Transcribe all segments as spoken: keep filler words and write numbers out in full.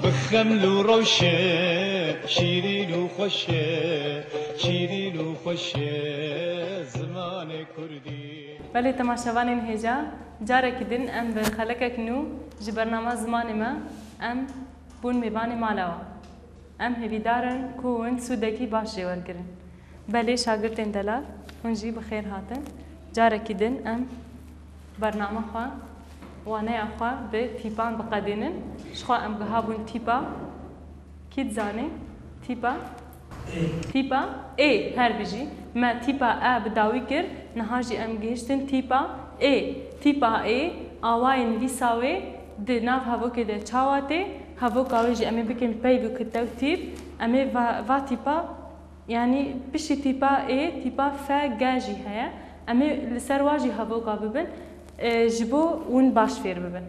Bi xeml û rewşe, şîrîn û xweş e, şîrîn û xweş e zimanê kurdî. Belê temaşevanên hêja, carekî din em bi xelekek nû ji bernama zimanê me em bûn mêvanê mala we. Em hêvîdar in ku hûn sûdekî baş jê wergirin. Belê şagirtên delal, hûn jî bi xêr hatin. Carekî din em bernama xwe, waneya xwe bi tîpan biqedînin. Ji xwe em giha bûn tîpa, kî dizanê? Tîpa? Tîpa ê, her bijî. Me tîpa e bi dawî kir, niha jî em gihiştin tîpa ê. Tîpa ê, awayê nivîsa wê di nav hevokê de çawa tê? Hevoka wê jî em ê bikin peyv û kitew tîp. Em ê va, va tîpa Yanî piştî tîpa ê, tîpa F G jî heye. Em ê li ser wa jî hevoka bibin, e, ji bo hûn baş fêr bibin.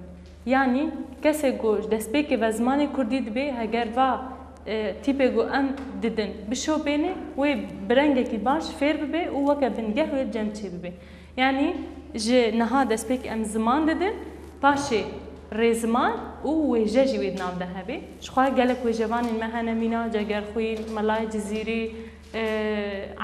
Yanî kesê ku ji destpêkê ve zimanê kurdî dibê, heger va, e, tîpê ku em didin bişopêne, wê bi rengekî baş fêr bibe û weke bingeh wê cem çê bibe. Yanî ji niha destpêk em ziman didin, paşê rêziman û wêje jî wê di nav de hebe. Ji xwe gelek wêjevanên me hene mîna Cegerxwîn, Melayê Cizîrî, e,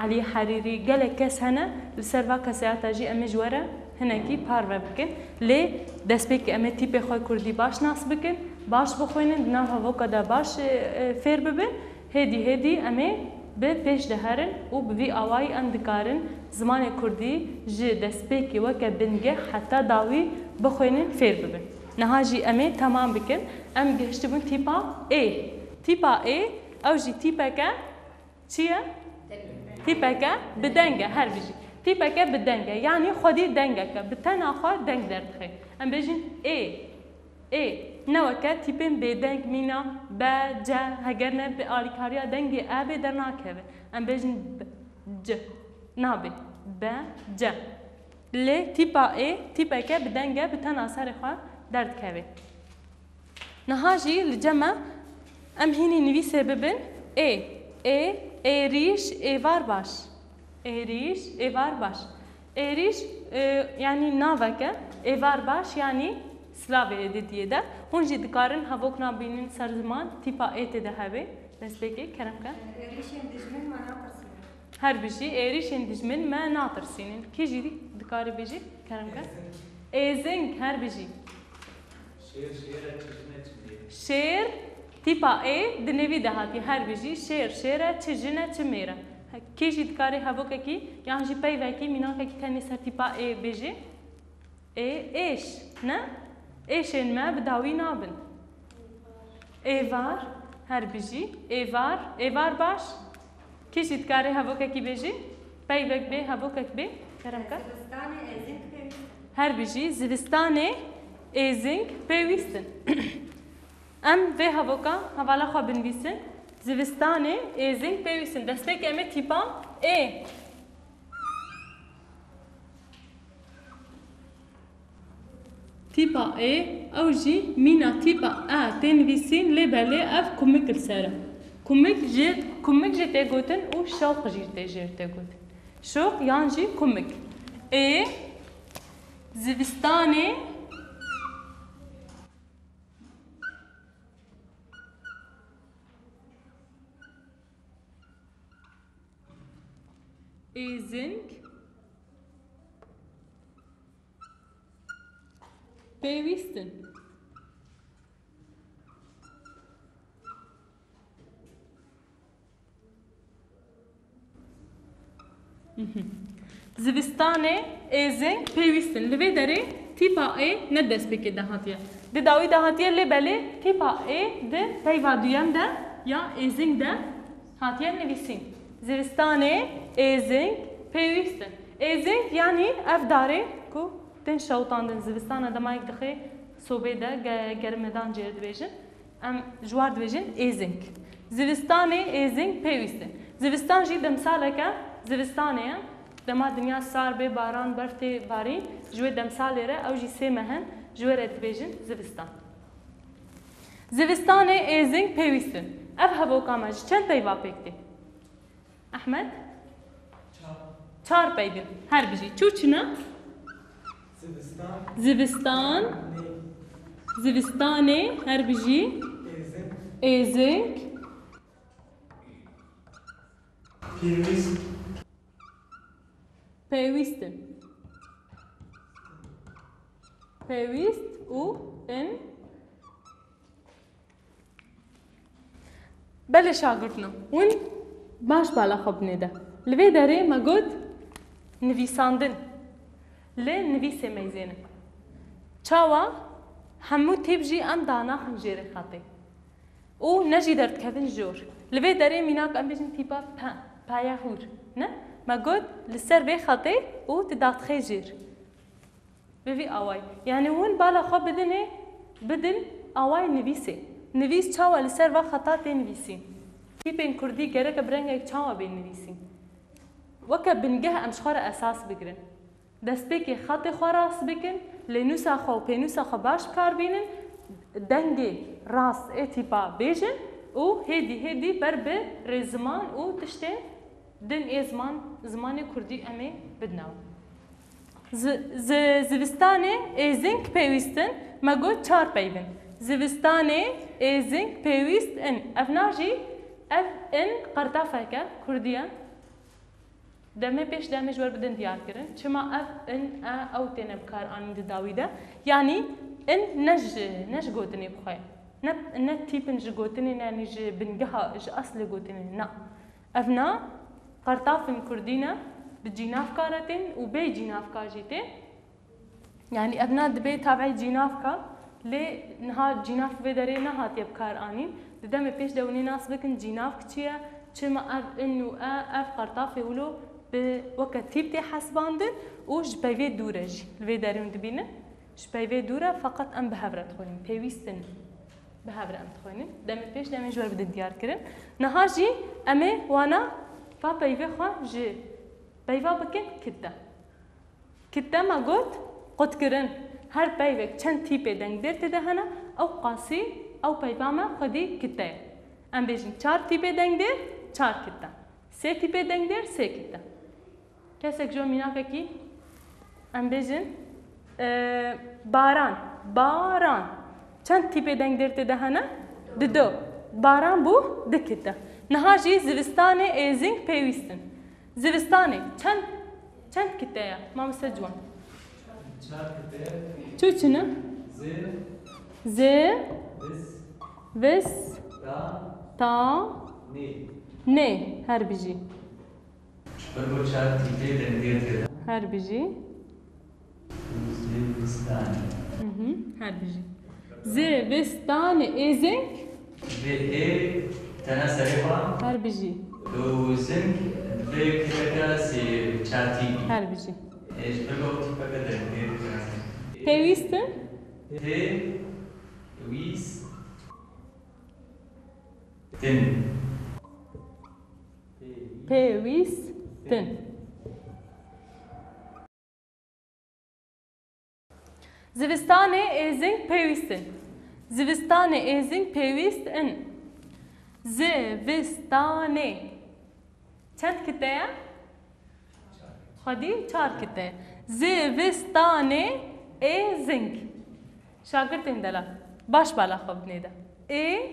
Elî Herîrî, gelek kes hene. Li ser va kesayeta jî em ê ji we re hinekî parve bikin. Lê destpêkê em ê tîpê xwe kurdî baş nas bikin, baş bixwînin, di nav hevoka de baş, e, e, fêr bibin. Hêdî hêdî em ê bi pêş de herin û bi vî awayî em dikarin zimanê kurdî ji destpêkê weke bingeh heta dawî bixwînin fêr bibin. Niha jî em ê temam bikin. Em gihiştibûn tîpa ê. Tîpa ê, ew jî tîpeke çi ye? Tîpeke bi deng e, her bijî. Tîpeke bi deng e, yanî xwedî dengeke, bi tena xwe deng derdixe. Em bêjin ê. Ê, ne weke tîpên bêdeng mîna be, ce, heger ne bi alîkariya dengê e bê dernakeve. Em bêjin b, c. Nabê. Be, ce. Lê tîpa ê, tîpeke bi deng e, bi tena serê xwe derdikeve. Niha jî li cem me em hînî nivîsê bibin ê. Ê, êrîş, êvar baş. Êrîş, êvar baş. Êrîş, e, yanî navek e, êvar baş yanî silavê êdî diyê de. Hûn jî dikarin hevok nabînin ser ziman, tîpa ê tê de hebe. Destpêkê, kerem ke. Êrîşên dijmin me natirsînin. Her bijî, êrîşên dijmin me natirsînin. Kî jî dikare bêje, kerem ke? Êzing. Êzing, her bijî. Şêr, şêr e, çi jin e, çi mêr e. Şêr, tîpa ê, di nêvî de hatiye, her bijî. Şêr, şêr e, çi jin e, çi mêr e. He, kê jî dikarê hevokekî, yan jî peyvekî, mînakekî tenê ser tîpa ê bêje? Ê, êş, ne? Êşên me bi dawî nabin. Êvar, her bijî. Êvar, êvar baş. Kî jî dikare hevokekî bêjî? Peyvek bê, hevokek bê. Kerem ke. Zivistanê êzing pêwîst in. Her bijî, zivistanê êzing pêwîst in. Em vê hevoka hevala xwe binivîsin. Zivistanê êzing pêwîst in. Destpêkê em ê tîpa ê. Tîpa ê, ew jî mîna tîpa e tê nivîsîn, lê belê ev kumik li ser e. Kumik jê, kumik jê tê gotin û şewq jî tê jêr tê gotin. Şewq yan jî kumik. Ê, zivistanê êzing pêwîst in. Mhm. Zivistanê êzing pêwîst in. Li vê derê tîpa ê ne destpêkê de hatiye. Di dawî de hatiye, lê belê tîpa ê di peyva duyem de ya êzing de hatiye nivîsîn. Zivistanê êzing pêwîst in. Êzing yanî ev darê ku tên şewitandin, zivistana demayek dixê sobê de ge-, germedan jêr dibêjin. Em ji war dibêjin êzing. Zivistanê êzing pêwîst in. Zivistan jî demsaleke zivistanê ye. Dema dinya sar bê, baran, berf tê barîn, ji wê demsalê re ew jî sê meh in, ji wê re dibêjin zivistan. Zivistanê êzing pêwîst in. Ev hevoka me ji çend peyva pêk tê? Ehmed? Çar. Çar peyvin. Her bijî. Çû çi ne? Zivistan. Zivistan. Nê. Zivistanê. Her bijî. Êzing. Êzing. Pêwîst. Pêwîst in. Pêwîst û in. Belê şagirtno, hûn baş bala xwe binêde. Li vê derê me got nivîsandin. Li nivîsê meyzênin. Çawa? Hemû tîp jî em danaxin jêrê xetê. Û ne jî derdikevin jor. Li vê derê mînak em bêjin tîpa P, paya hûr. Ne? Me got li ser vê xetê û tu dadixê jêr. Bi vî awayî. Yanî hûn bala xwe bidinê, bidin awayî nivîsê. Nivîs çawa li ser va xeta tê nivîsîn? Tîpên kurdî gereke bi rengek çawa bên nivîsîn? Weke bingeh em ji xwe re esas bigirin. Destpêkê xetê xwe rast bikin, lênûsa xwe û pênûsa xwe baş bi kar bînin, dengê rast ê tîpa bêjin û hêdî hêdî ber bi rêziman û tiştên din ê ziman, zimanê kurdî em ê bidin ew. Zi-, zi-, zivistanê êzing pêwîst in, me got çar peyv in. Zivistanê êzing pêwîst in. Evna jî, ev in qertafeke kurdî ye. Demê pêş de em ê ji we re bidin diyarkirin. Çima ev in, e, ew têne bikaranîn di dawî de? Yanî in ne ji, ne ji gotinê bi xwe ye. Ne, ne tîp in ji gotinê ne, yanî ji bingeha, ji eslê gotinê ne. Evna qertafên kurdî ne, bi cînavka re tên û bê cînavka jî tên. Yanî evna dibê tabî cînavka, lê niha cînavk vê derê nehatiye bikaranîn. Di demê pêş de hûn ê nas bikin cînavk çi ye, çima ev in û e, ev qertafê wilo bi weke tîp tê hesibandin û ji peyvê dûr e jî. Li vê derê hûn dibînin, ji peyvê dûr e, feqet em bi hev re dixwînin, pêwîst in. Bi hev re em dixwînin. Demê pêş de em ê ji we re bidin diyarkirin. Niha jî em ê wana va peyvê xwe ji peyva bikin kite. Kite me got, qutkirin. Her peyvek çend tîpê dengdêr tê de hene, ew qasî, ew peyva me xwedî kite ye. Em bêjin çar tîpê dengdêr, çar kite. Sê tîpê dengdêr, sê kite. Kesek ji we mînakekî, em bêjin, e, baran, baran. Çend tîpê dengdêr tê de hene? Dido. Baran bû du kite. Niha jî zivistanê êzing pêwîst in. Zivistanê çend, çend kite ye, mamoste Ciwan? Çar kite. Çi çi ne? Zê, Zê, vis, vis, ta, ta, nê. nê, her bijî. Ji ber ku çar tîpê dengdêr tê de. Her bijî. Zivistanê. Hı hı, her bijî. Zivistanê êzing. Vê ê tena serê xwe. Her bijî. Û zing divê kiteke sê çar tîpî. Her bijî. Ê, ji ber ku tîpeke dengdêr tê. Pêwîst in. Pê, wîs, tin. Pêwîst in. Zivistanê êzing pêwîst in. Zivistanê êzing pêwîst in. Zivistanê. Çend kite ye? Xwedî çar kite ye. Zivistanê êzing. Şagirtên delal, baş bala xwe binêde. Ê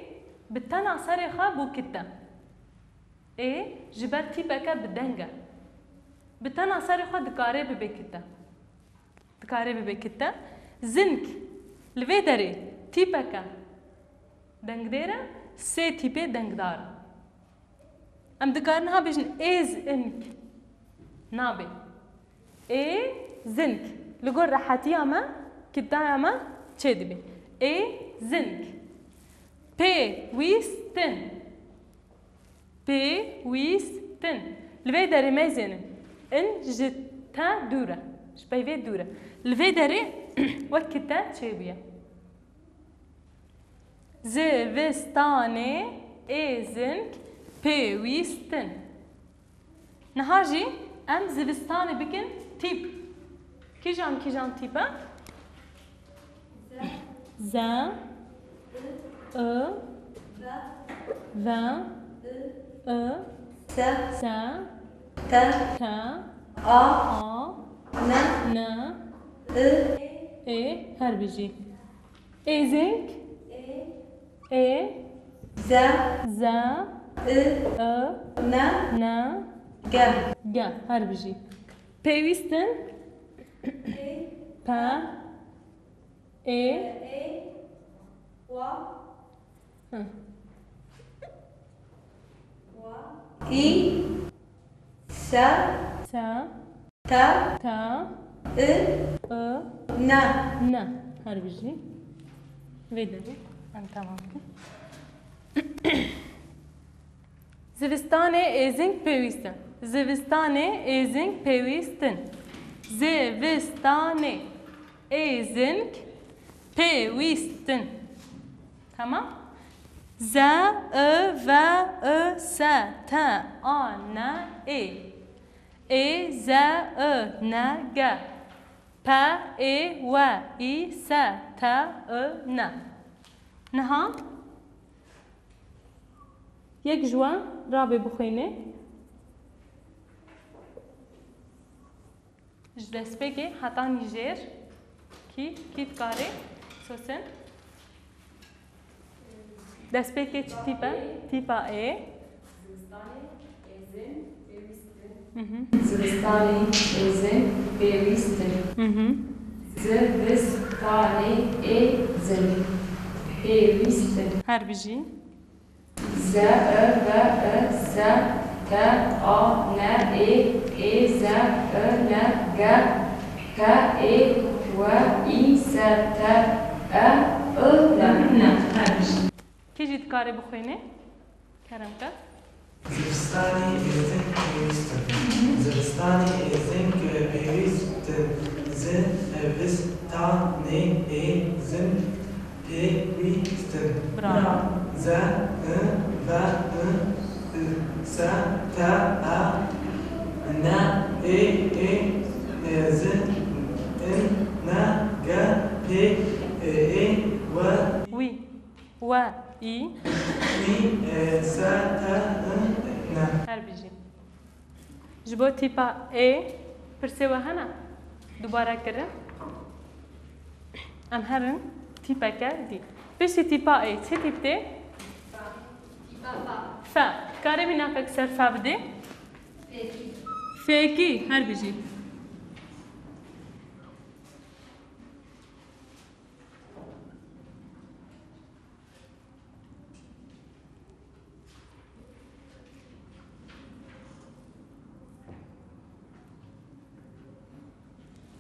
bi tena serê xwe bû kite. Ê ji ber tîpeke bi deng e. Bi tena serê xwe dikare bibe kite. Dikare bibe kite. Zing li vê derê tîpeke dengdêr e, sê tîpê dengdar e. Em dikarin ha bêjin êzing. Nabe. Ê zing. Li gor rehetiya me, kitaya me çêdibe. Ê zing. Pêwîstin. Pêwîstin. Li vê derê meyzênin. In ji te dûr e. Ji peyvê dûr e. Li vê derê wek kite çêbûye. Zivistanê êzing pêwîstin. Niha jî em zivistanê bikin tîp. Kîjan kîjan tîp e? Ze, i, ve, i, se, te, a, ne, ê, her bijî. Êzing. Ê. Ze. Ze. I. I. Ne. Ne. Ge. Ge. Her bijî. Pêwîst in. Pê. Pe. Ê. Ê. Wa. Hı. Wa. Î. Se. Se. Te. Te. I. I. Ne. Ne. Her bijî. Vê derê. Em tamam bikin. Zivistanê êzing pêwîst in. Zivistanê êzing pêwîst in. Zivistanê êzing pêwîst in. Tamam. Ze, i, ve, i, se, te, a, ne, ê. Ê, ze, i, ne, ge. Pe, ê, we, î, se, te, i, ne. Niha yek ji we rabe bixwîne. Ji destpêkê heta nîjêr kî, kî dikare sosin? Destpêkê çi tîp e? Tîpa ê. Zivistanê êzing pêwîst in. Hı hı. Zivistanê êzing pêwîst in. Hı hı. Zivistanê êzing pêwîst in. Her bijî. Ze, i, ve, i, se, te, a, ne, ê, ê, ze, i, ne, ge, pe, ê, we, î, se, te, e, i, ne. Ne, her bijî. Kî jî dikare bixwîne? Kerem ke. Zivistanê êzing pêwîst in. Zivistanê êzing pêwîst in. Zivistanê êzing pêwîst in. Bravo. Ze, i, ve, i, se, te, a, ne, ê, ê, êzing, in, ne, ge, pê, ê, ê, we. Wî. We, î. Î, e, se, te, in, ne. Her bijî. Ji bo tîpa ê, pirsê we hene? Dubare kirin. Em herin tîpeke dî. Piştî tîpa ê, çi tîp tê? Fe. Fe. Karê mînakek ser fe bidê? Fêkî. Fêkî, her bijî.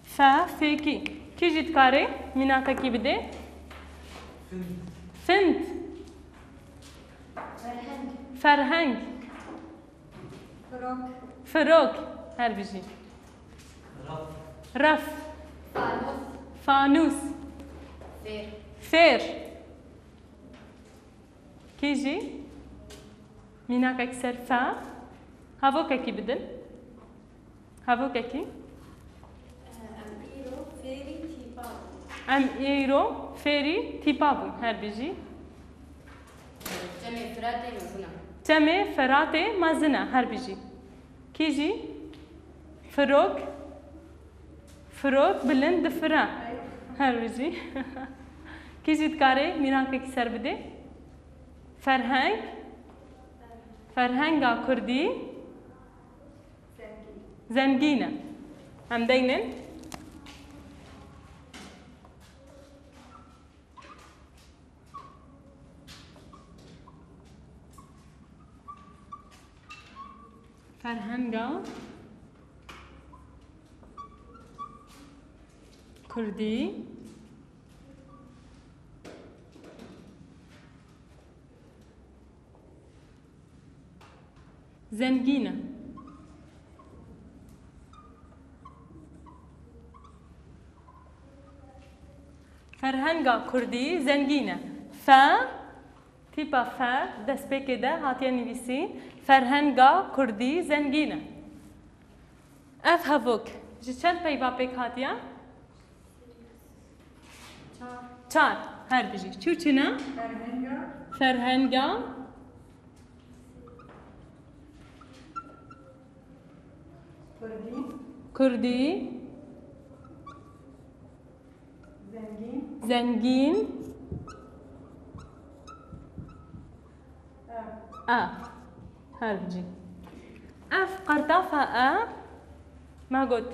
Fe, fêkî. Kî jî dikare mînakekî bide? Find. Find. Ferheng. Ferheng. Firok. Firok. Her bijî. Ref. Ref. Fanûs. Fanûs. Fêr. Fêr. Kî jî? Mînakek ser fe. Havokekî bidin. Havokekî. Em îro fêrî tîpa bûn. Em îro fêrî tîpa bûn. Her bijî. Çemê Firatê mezin e. Çemê Firatê mezin e. Her bijî. Kî jî? Firok. Firok bilind difire. Her bijî. Kî jî dikare mînakekî ser bide? Ferheng. Ferhenga kurdî. Zengîn e. Em deynin. Ferhenga kurdî. Zengîn e. Ferhenga kurdî zengîn e. Fe, tîpa fe, destpêkê de hatiye nivîsîn, ferhenga kurdî zengîn e. Ev hevok ji çend peyva pêk hatiye? Çar. Her bijî. Çi û çi ne? Ferhenga. Ferhenga. Kurdî. Kurdî. Zengîn. Zengîn. E. Her bijî. Ev qertafa e, me got,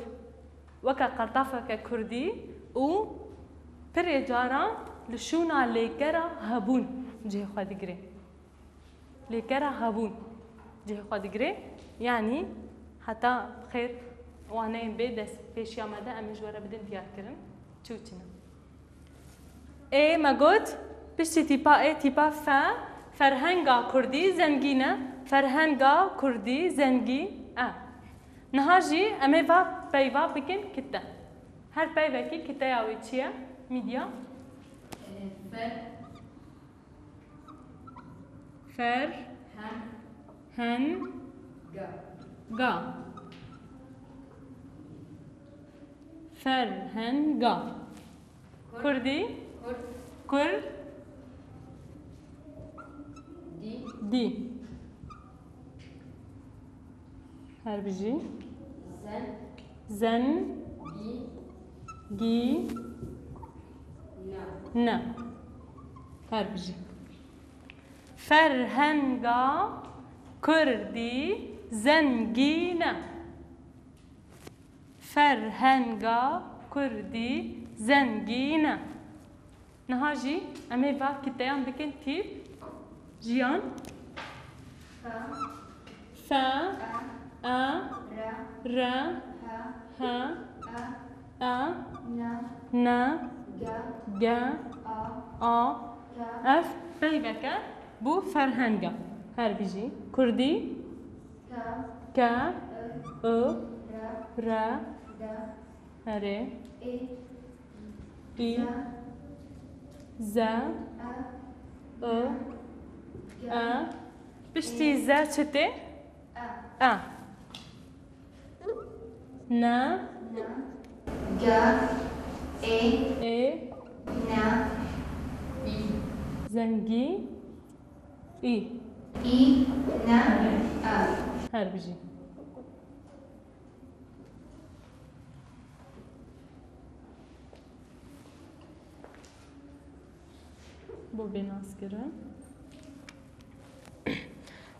weke qertafeke kurdî û pirê caran li şûna lêkera hebûn cihê xwe digire. Lêkera hebûn cihê xwe digire. Yanî heta bi xêr waneyên bê dest pêşiya me de, em ê ji we re bidin diyarkirin. Çi û çi ne? Ê, me got, piştî tîpa ê, tîpa fe, ferhenga kurdî zengîn e. Ferhenga kurdî zengîn e. Niha jî em ê va peyva bikin kite. Her peyvekî kiteya wê çi ye? Mîdya? Fer. Fer. Hen. Hen. Ga. Ga. Ferhenga. Kurdî. Kurd. Kur. Dî. Dî. Her bijî. Zen. Zen. Gî. Gî. Ne. Ne. Her bijî. Ferhenga kurdî zengîn e. Ferhenga kurdî zengîn e. Niha jî em ê va kiteyan bikin tîp. Jiyan. Fe. Fe. E. E. Re. Re. He. He. E. E. Ne. Ne. Ge. Ge. A. A. Ke. Ev peyveke bo ferhenga. Her bijî. Kurdî. Ke. Ke. I. I. Re. Re. De. Erê. Ê. Î. Ze. Ze. E. I. Ge. E. Piştî ê. Ze çi tê? E. E. Ne. Ne. Ge. Ê. Ê. Ne. Î. Zengî. Î. Î. Ne. E. Her bijî. Bo bê naskirin.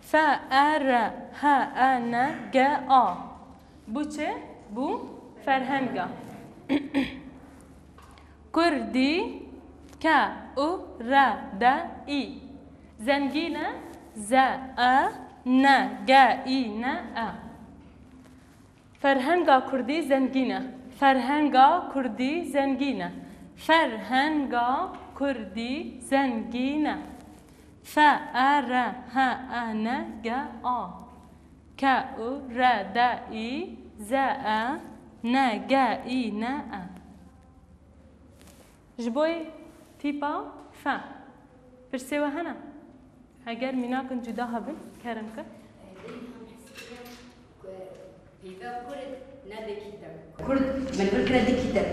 Fe, e, re, he, e, ne, ge, a. Bu çi? Bu ferhenga. Kurdî, ke, u, re, de, î. Zengîn e, ze, e, ne, ge, î, ne, e. Ferhenga kurdî zengîn e. Ferhenga kurdî zengîn e. Ferhenga kurdî zengîn e. Fe, e, re, he, e, ne, ge, a. Ke, u, re, de, î, ze, e, ne, ge, î, ne, e. Ji bo tîpa fe. Pirsê we hene? Heger mînakin cuda hebin, kerem ke. Peyva kurd ne bekî te. Kurd, me li vir kire di kîte.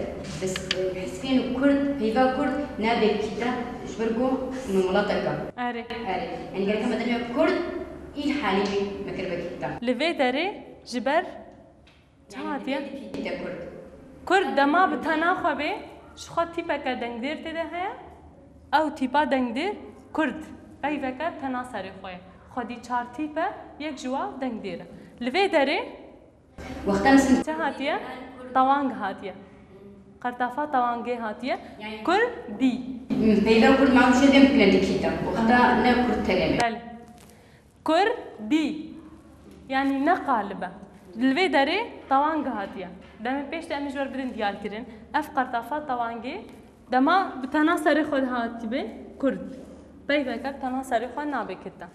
Bes, e, hesibên kurd, peyva kurd ne bekî te. Ji ber ku me welateke. Erê. Erê. Yani gerek me demê kurd, îl halî me kir bekî te. Li vê derê ji ber Çi hatiye? Kurd dema bi tena xwe bê, ji xwe tîpeke dengdêr tê de heye. Ew tîpa dengdêr kurd, peyveke tena serê xwe ye. Xwedî çar tîp e, yek ji wa dengdêr e. Li vê derê Wexta misin çi hatiye? Tawang hatiye. Qertafa tawangê hatiye. Yani kurdî. Peyva kurd ma wişe dem bine dikîta. Wexta ne kurd tenê be. Belê. Kurdî. Yanî ne qalib e. Li vê derê tawang hatiye. Demê pêş de em ê ji we re bidin diyarkirin. Ev qertafa tawangê dema bi tena serê xwe dihatibê kurd. Peyveke bi tena serê xwe nabê kite.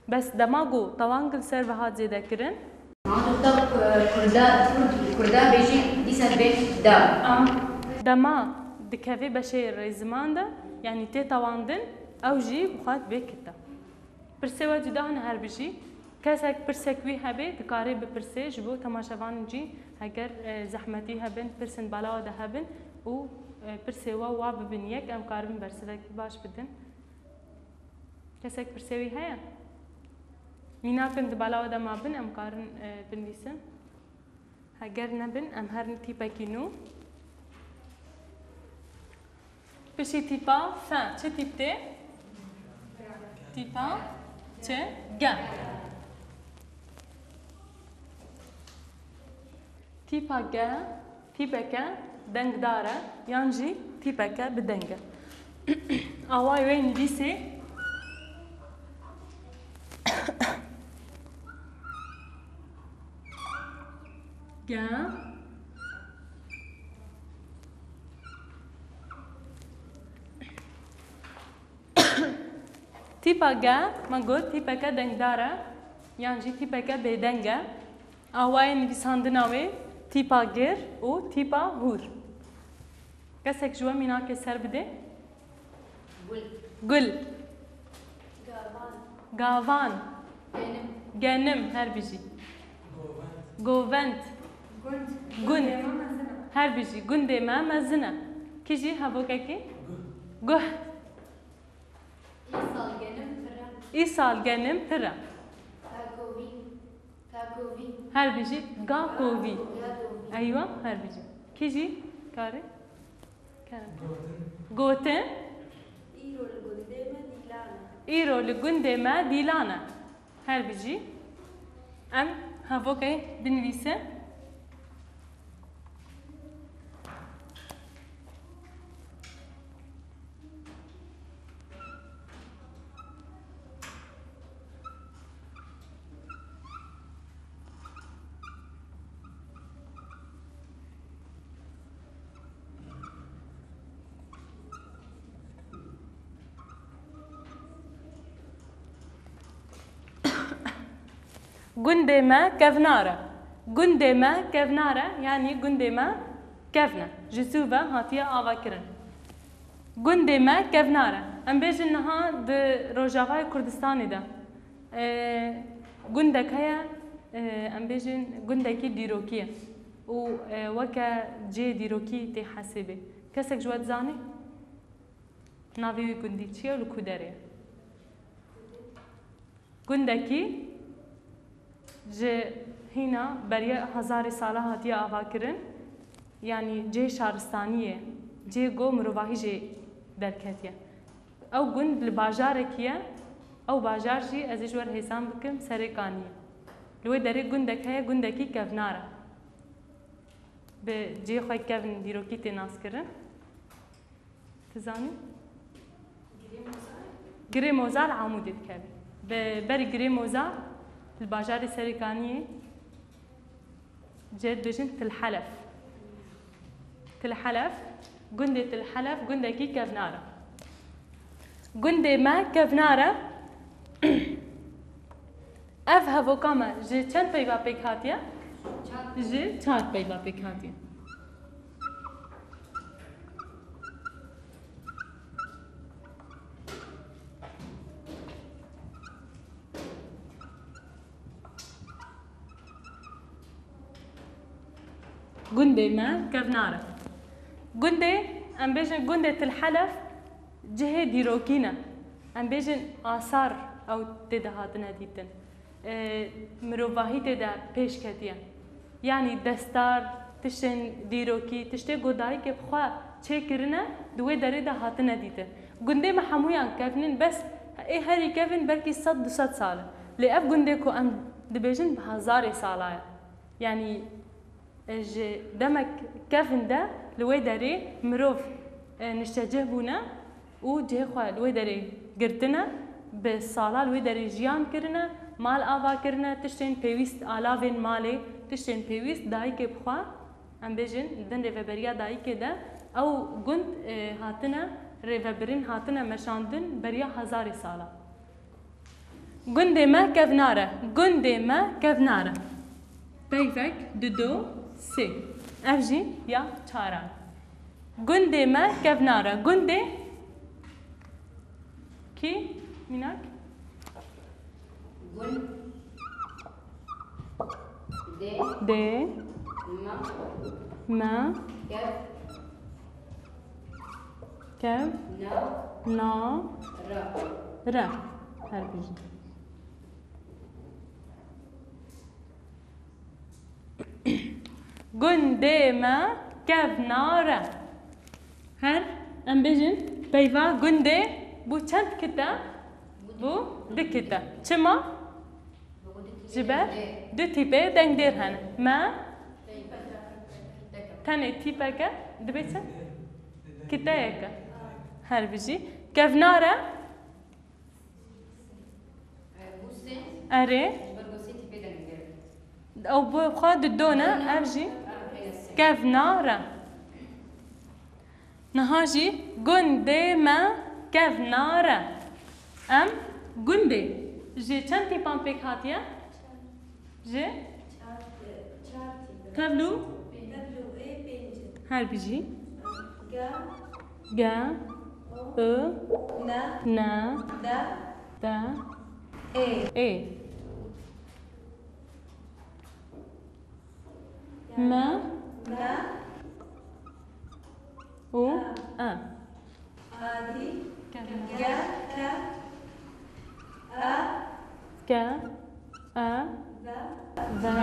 Bes dema ku tawang li ser ve hat zêdekirin. Wexta kurda, kurd, kurda bêjî dîsa dibê da. Dema dikeve beşê rêziman de, yanî tê tawandin, ew jî bi xwe dibê kite. Pirsê we cuda hene her bijî. Kesek pirsek wî hebe, dikare bipirsê, ji bo temaşevanên cî heger, e, zehmetî hebin, pirsên bala we de hebin û, e, pirsê we wa bibin yek, em karibin bersivekî baş bidin. Kesek pirsê wî heye? Mînakin di bala we de mabin, em karin, e, binivîsin. Heger nebin, em herin tîpekî nû. Piştî tîpa fe, çi tîp tê? Tîpa? Çi? Ge. Tîpa ge, tîpeke dengdar e, yan jî tîpeke bi deng e. Awayê wê nivîsê. Ge. Tîpa ge, me got, tîpeke dengdar e, yan jî tîpeke bêdeng e. Awayê nivîsandina wê tîpa gir û tîpa hûr. Kesek ji we mînakê ser bide? Gul. Gul. Gavan. Gavan. Genim. Genim, her bijî. Govend. Gund. Gund. Gundê me mezin e. Her bijî. Gundê me mezin e. Kî jî hevokekî? Guh. Îsal genim pir e. Îsal genim pir e. Kakovî. Kakovî. Her bijî. Gakovî. Gakovî. Eywa, her bijî. Kî jî? Karê? Kerem. Gotin. Îro li gundê me dîlan e. Îro li gundê me dîlan e. Her bijî. Em hevokê binivîsin. Gundê me kevnar e. Gundê me kevnar e, yanî gundê me kevn e. Ji zû ve hatiye avakirin. Gundê me kevnar e. Em bêjin niha di Rojavayê Kurdistanê de, e, gundek heye, e, em bêjin gundekî dîrokî ye. Û, e, weke cihê dîrokî tê hesêbê. Kesek ji we dizanî? Navê wî gundî çi ye û li ku derê ye? Gundekî ji hîna beriya hezarê sala hatiye avakirin, yanî cihê şaristaniyê, cihê ku mirovahî jê derketiye. Ew gund li bajarekî ye, ew bajar jî ez ê ji we re hêsan bikim, Serêkaniyê. Li wê derê gundek heye, gundekî kevnar e. Bi cihê xwe kevn dîrokî tê naskirin. Dizanî? Girê Moza li Amûdê dikeve. Bi berî Girê Moza li bajarê Serêkaniyê cihê dibêjin Til Helef. Til Helef, gundê Til Helef gundekî kevnar e. Gundê me kevnar e. Ev hevoka me ji çend peyva pêk hatiye? Ji çar peyva pêk hatiye. Gundê me kevnar e. Gundê, em bêjin gundê Til Helef cihê dîrokî ne. Em bêjin asar ew tê de hatine dîtin. E, mirovahî tê de pêş ketiye. Yanî destar, tiştên dîrokî, tiştê ku dayikê bi xwe çêkirine, di wê derê de hatine dîtin. Gundê me hemûyan kevn in, bes ê herî kevn belkî sed du sed sal e. Lê ev gundê ku em dibêjin bi hezarê sala ye. Yanî, e, ji demek kevn de li wê derê mirov, e, niştecih bûne û cihê xwe li wê derê girtine, bi sala li wê derê jiyan kirine, mal ava kirine, tiştên pêwîst, alavên malê, tiştên pêwîst dayikê bi xwe, em bêjin, li bin rêveberiya dayikê de ew gund, e, hatine rêvebirin, hatine meşandin beriya hezarê sala. Gundê me kevnar e. Gundê me kevnar e. Peyvek, dido, sê. Ev jî ya çaran. Gundê me kevnar e. Gundê kî, mînak? Gund. Dê. Dê. Me. Me. Kev. Kev. Na. Na. Ra. Re. Her bijî. Gundê me kevnar e. Her, em bêjin, peyva gundê bû çend kite? Bû Bû dikite. Çima? Ji ber du tîpê dengdêr hene. Me tenê tîpeke dibê çi? Kiteyeke. Her bijî. Kevnar e? Erê. Ew bi xwe didone, ev jî kevnar e. Niha jî gundê me kevnar e. Em gundê ji çend tîpan pêk hatiye? Ji? Tevlû? Her bijî. Ge, û, ne, de, ê. Me, û, e. Adî, ge, ke, e, ke, e, ve,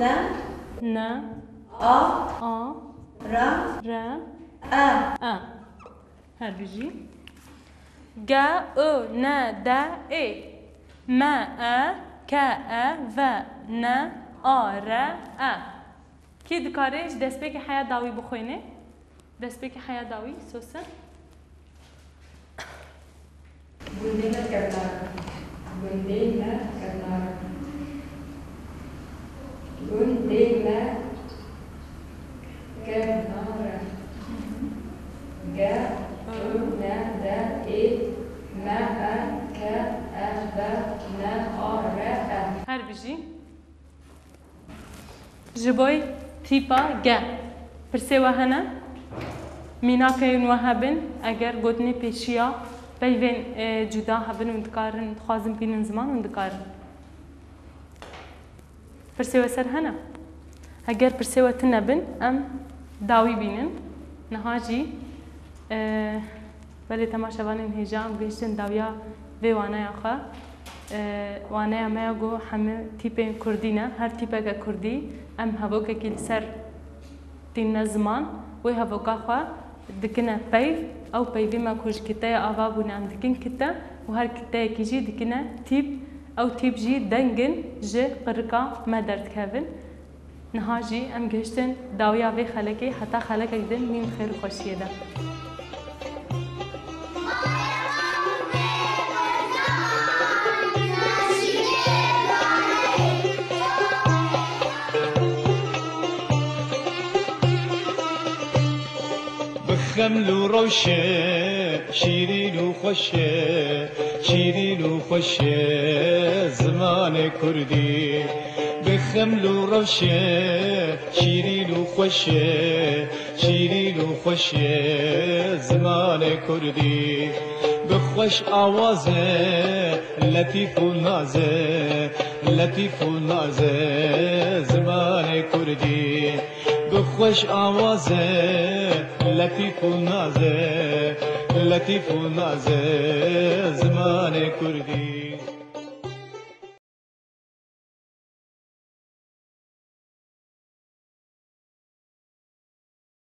ne, ne, a, a, re, re, e. E. Her bijî. Ge, u, ne, de, ê. Me, e, ke, e, ve, ne, a, re, e. Kî dikare ji destpêkê heya dawî bixwîne? Destpêkê heya dawî, Sosen. Gundê me kevnar e. Gundê me kevnar e. Gundê me kevnar e. Ge, u, ne, de, ê, me, e, ke, e, ve, ne, a, re, e. Her bijî. Ji bo tîpa ge, pirsê we hene? Mînakên we hebin, eger gotinê pêşiya peyvên, e, cuda hebin, hûn dikarin, dixwazin bînin ziman, hûn dikarin. Pirsê we ser hene? Eger pirsê we tune bin, em dawî bînin. Niha jî, e, Belê temaşevanên hêja, em gihiştin dawiya vê waneya xwe. E, waneya me ya ku hemî tîpên kurdî ne, her tîpeke kurdî, em hevokekî li ser tînine ziman, wê hevoka xwe dikine peyv, ew peyvê me ku ji kiteya ava bûne, em dikin kite û her kiteyekî jî dikine tîp, ew tîp jî deng in ji qirika me derdikevin. Niha jî em gihiştin dawiya vê xelekê, heta xelekek din mîn xêr û xweşiyê de. Bi xeml û rewşe, şîrîn û xweş e, şîrîn û xweş e zimanê kurdî. Bi xeml û rewşe, şîrîn û xweş e, şîrîn û xweş e zimanê kurdî. Bi xweş awaz e, letîf û naz e, letîf û naz e zimanê kurdî. Bi xweş awaz e, letîf û naz e, letîf û naz e zimanê kurdî.